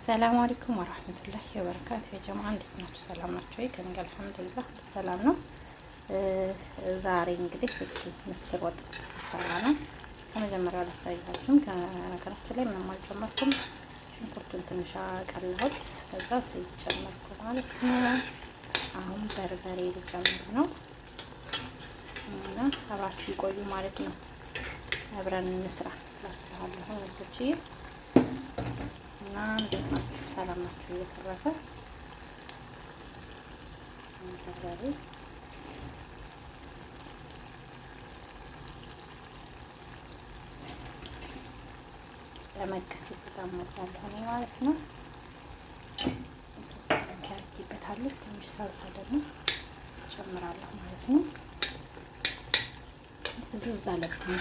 ሰላም አለይኩም ወራህመቱላሂ ወበረካቱ። የጀማ እንዴት ናችሁ? ሰላም ናችሁ ወይ? ከእኔ ጋር አልሐምዱሊላህ ሰላም ነው። ዛሬ እንግዲህ እስኪ ምስር ወጥ ሰራ ነው። ከመጀመሪያው ላሳያችሁም። ከነገራችን ላይ ምንም አልጨመርኩም። ሽንኩርቱን ትንሽ አቀላሁት፣ ከዛ ዘይት ጨመርኩ ማለት ነው። አሁን በርበሬ ልጨምር ነው እና አብራችሁ ይቆዩ ማለት ነው። አብረን እንስራ እላችኋለሁ ወዶችዬ። እና እንዴት ናችሁ? ሰላም ናችሁ? እየተረፈ በርበሬ ለመቅስ በጣም እወዳለሁ እኔ ማለት ነው። 3 ማንኪያ አድርጌበታለሁ። ትንሽ ሳልሳ ደግሞ ጨምራለሁ ማለት ነው። ፍዝዝ አለብኝ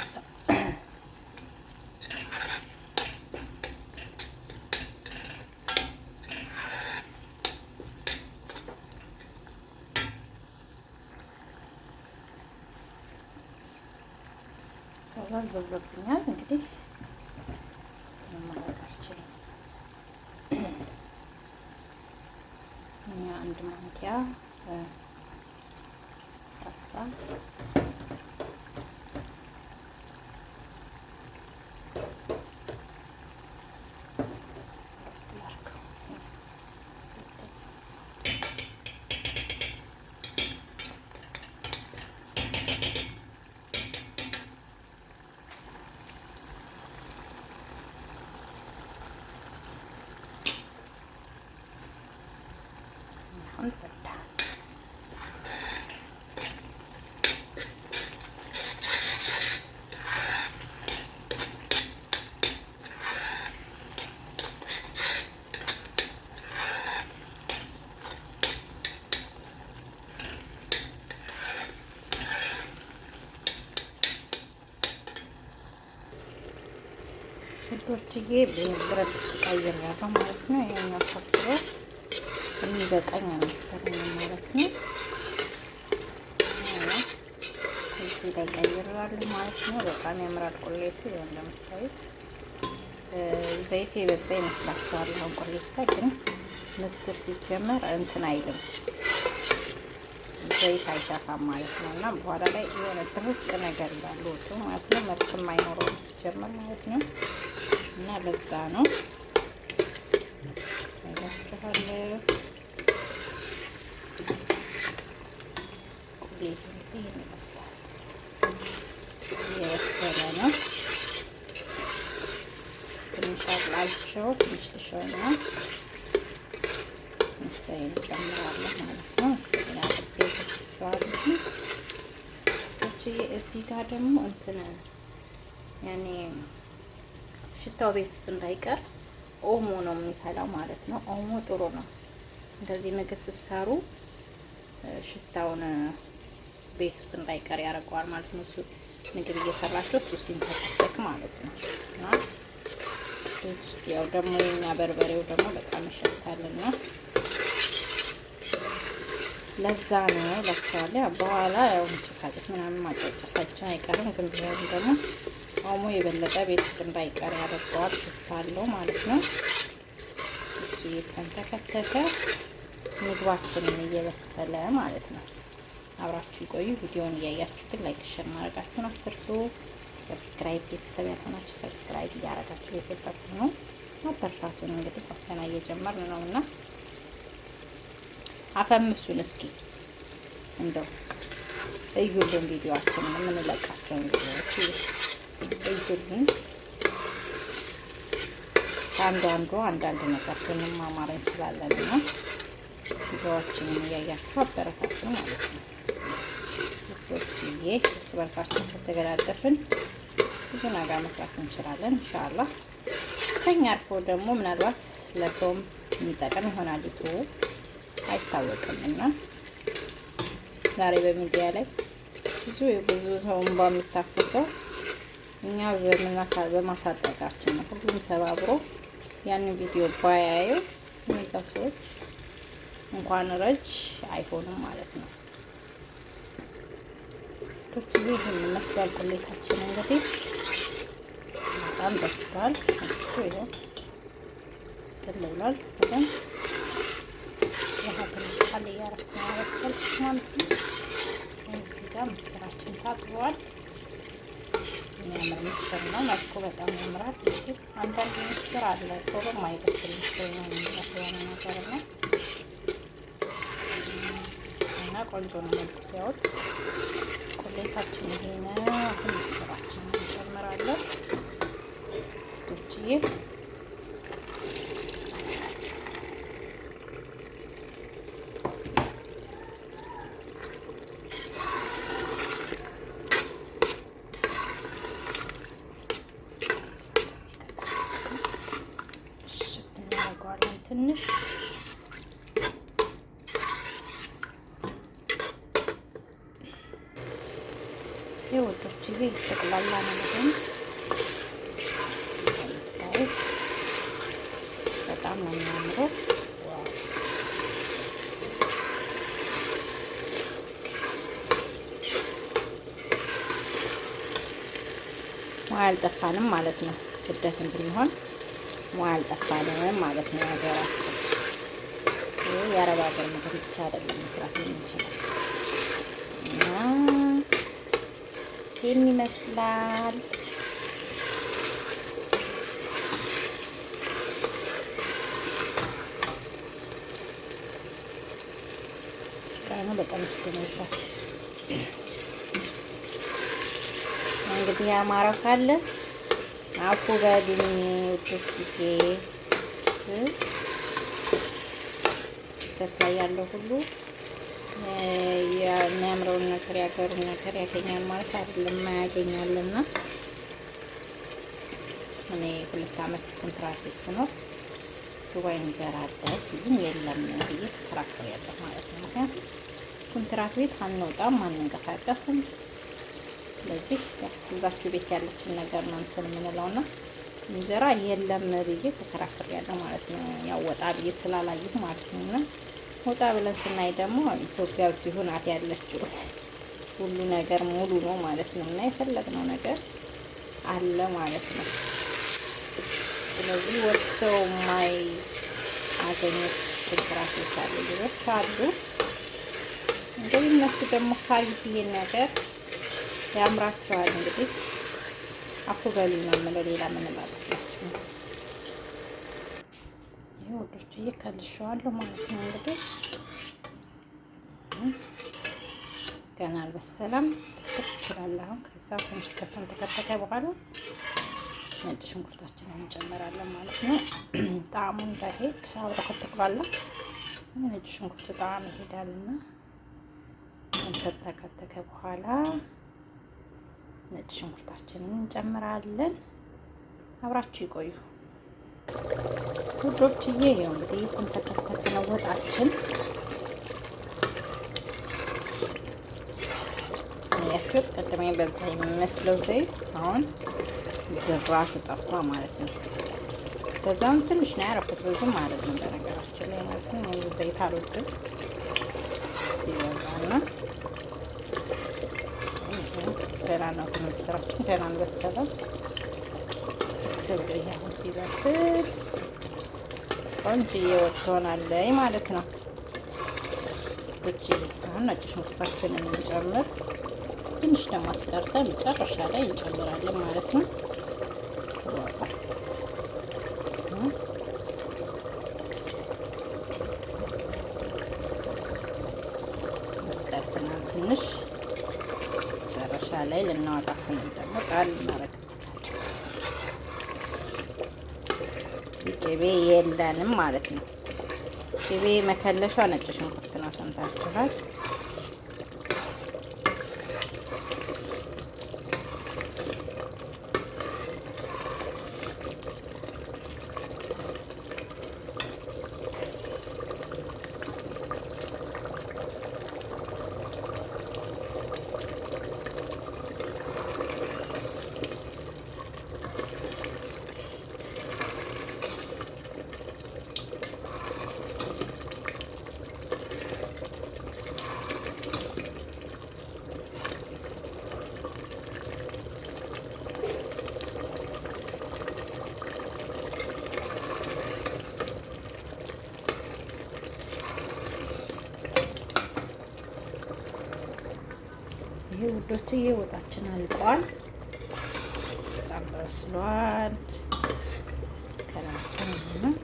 ከዛ ብሎብኛል። እንግዲህ ማድረግ አልችልም። እኛ 1 ማንኪያ ሳልሳ አሁን ጸዳ። ውዶችዬ ብረት ድስት ቀይሬያለሁ ማለት ነው። ይሄኛው ሳስበው የሚበቃኝ አልመሰለኝም ማለት ነው። እዚህ ላይ ቀይሬዋለሁ ማለት ነው። በጣም ያምራል ቁሌቱ። ይኸው እንደምታዩት ዘይቱ የበዛ ይመስላችኋል። አሁን ቁሌቱ ላይ ግን ምስር ሲጀመር እንትን አይልም፣ ዘይት አይተፋም ማለት ነው። እና በኋላ ላይ የሆነ ድርቅ ነገር ይላል ወጡ ማለት ነው። መልክም አይኖረውም ሲጀመር ማለት ነው። እና ለዛ ነው እላችኋለሁ። ቁሌቱ እንግዲህ ይሄን ይመስላል። የበሰለ ነው። ትንሽ አቅላልቸው ትንሽ ልሸውና ምስሬን ጨምራለሁ ማለት ነው። ምስሬን አጥቤ ዘግቼዋለሁ። እዚህ ጋር ደግሞ እንትን ያኔ ሽታው ቤት ውስጥ እንዳይቀር ኦሞ ነው የሚፈላው ማለት ነው። ኦሞ ጥሩ ነው። እንደዚህ ምግብ ስትሰሩ ሽታውን ቤት ውስጥ እንዳይቀር ያደርገዋል ማለት ነው። እሱ ምግብ እየሰራችሁ እሱ ሲንተከተክ ማለት ነው። እና ቤት ውስጥ ያው ደግሞ የኛ በርበሬው ደግሞ በጣም ይሸታልና ለዛ ነው እላችኋለሁ። በኋላ ያው ጭሳጭስ ምናምን ማጫጨሳችን አይቀርም፣ ግን ቢሆንም ደግሞ ኦሞ የበለጠ ቤት ውስጥ እንዳይቀር ያደርገዋል። ሽታ አለው ማለት ነው። እሱ እየተንተከተከ ምግባችንን እየበሰለ ማለት ነው። አብራችሁ ይቆዩ። ቪዲዮውን እያያችሁ ግን like፣ share ማድረጋችሁን አትርሱ። subscribe ቤተሰብ ያልሆናችሁ subscribe እያደረጋችሁ ቤተሰብ ሁኑ። አበርታቱን። እንግዲህ ገና እየጀመርን ነውና አፈምሱን እስኪ እንደው እዩልን፣ ቪዲዮአችንን የምንለቃቸውን ቪዲዮዎች እዩልን። ከአንዱ አንዱ አንዳንድ ነገር ልንማማር እንችላለን እና ቪዲዮዎችንን እያያችሁ አበረታቱ ማለት ነው። ውዶችዬ እርስ በርሳችን ከተገዳደፍን ብዙ ነገር መስራት እንችላለን ኢንሻአላህ። ከኛ አልፎ ደግሞ ምናልባት ለሰውም የሚጠቅም ይሆናል አይታወቅም። እና ዛሬ በሚዲያ ላይ ብዙ ብዙ ሰው እንባ የሚታፈሰው እኛ በማሳደጋችን ነው። ሁሉም ተባብሮ ያንን ቪዲዮ ባያየው እነዛ ሰዎች እንኳን ረጅ አይሆኑም ማለት ነው። ቶችዬ ይህን ይመስላል ቁሌታችን እንግዲህ በጣም በስሏል። ይኸው ብስል ብሏል። በደንብ ውሃ ትንሽ ጣል እያደረኩ ነው ያበሰልኩት ማለት ነው። እዚህ ጋር ምስራችን ታጥቧል። የሚያምር ምስር ነው። መልኩ በጣም ያምራል። እንግዲህ አንዳንድ ምስር አለ ቶሎ የማይበስል ምስር ነው የሆነ ነገር ነው እና ቆንጆ ነው መልኩ ሲያወጥ። ቁሌታችን ይሄ ነው። አሁን ምስራችን እንጨምራለን ቶችዬ። ሽት እናደርገዋለን ትንሽ። የወዶች ይሄ ጠቅላላ ነው በደንብ በጣም ነው የሚያምረው። ሙያ አልጠፋንም ማለት ነው። ስደትም ብንሆን ሙያ አልጠፋንም ማለት ነው። ሀገራችን የአረብ ሀገር ምግብ ብቻ አይደለም መስራት የምንችለው እና ይህን ይመስላል። ቃኑ በጣም እስጎመዣል። እንግዲህ ያማረው ካለ አፉ በሉኝ ውዶች ጊዜ ስደት ላይ ያለው ሁሉ የሚያምረውን ነገር ያገሩን ነገር ያገኛል ማለት አይደለም፣ ያገኛልና እኔ 2 ዓመት ኮንትራት ቤት ስኖር ዱባይ እንጀራ አለ ሲሉኝ የለም ብዬ ተከራክሬያለሁ ማለት ነው። ምክንያቱም ኮንትራት ቤት አንወጣም፣ አንንቀሳቀስም። ስለዚህ እዛችሁ ቤት ያለችን ነገር ነው እንትን የምንለውና እንጀራ የለም ብዬ ተከራክሬያለሁ ማለት ነው። ያው ወጣ ብዬ ስላላየሁ ማለት ነው። እና ወጣ ብለን ስናይ ደግሞ ኢትዮጵያ እዚሁ ናት ያለችው፣ ሁሉ ነገር ሙሉ ነው ማለት ነው። እና የፈለግነው ነገር አለ ማለት ነው። ስለዚህ ወጥተው የማያገኙት ኮንትራት ቤት ያሉ ልጆች አሉ። እንግዲህ እነሱ ደግሞ ካዩት ይሄን ነገር ያምራቸዋል። እንግዲህ አፉ በሉኝ ነው የምለው፣ ሌላ ምን እላለሁ? ይሄ ወዶች እየከልሸዋለሁ ማለት ነው። እንግዲህ ገና አልበሰለም፣ ትክክ ይችላል። አሁን ከዛ ትንሽ ከተንተከተከ በኋላ ነጭ ሽንኩርታችንን እንጨምራለን ማለት ነው። ጣዕሙ እንዳይሄድ አብሮ ከተቁላላ ነጭ ሽንኩርት ጣዕም ይሄዳልና ከተንተከተከ በኋላ ነጭ ሽንኩርታችንን እንጨምራለን። አብራችሁ ይቆዩ ውዶችዬ። ይኸው እንግዲህ የተንተከተከ ነው ወጣችን። ያችሁት ቅድሜ በዛ የሚመስለው ዘይት አሁን ድራሹ ጠፋ ማለት ነው። በዛም ትንሽ ነው ያደረኩት፣ ብዙም አይደለም በነገራችን ላይ ማለት ነው። እኔ ዘይት አልወድም ሲበዛና ገና ነው ምስራችን ገና አልበሰለም። አሁን ሲበስል ቆንጅዬ ወጥ ትሆናለች ማለት ነው። ውጭ አሁን ነጭ ሽንኩርታችንን እንጨምር። ትንሽ ደግሞ አስቀርተን መጨረሻ ላይ እንጨምራለን ማለት ነው። አስቀርተናል ትንሽ መጨረሻ ላይ ልናወጣ ስንል ደግሞ ጣል እናደርግበታለን። ቅቤ የለንም ማለት ነው። ቅቤ መከለሻ ነጭ ሽንኩርት ነው፣ ሰምታችኋል። ይሄ ውዶችዬ ወጣችን አልቋል። በጣም በስሏል። ከላችን ነው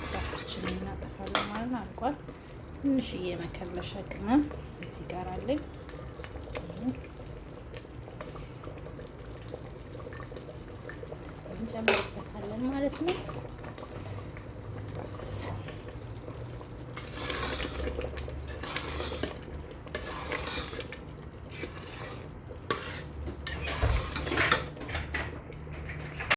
እሳታችንን እናጠፋለን ማለት ነው። አልቋል። ትንሽዬ መከለሻ ቅመም እዚህ ጋር አለኝ። እንጨምርበታለን ማለት ነው።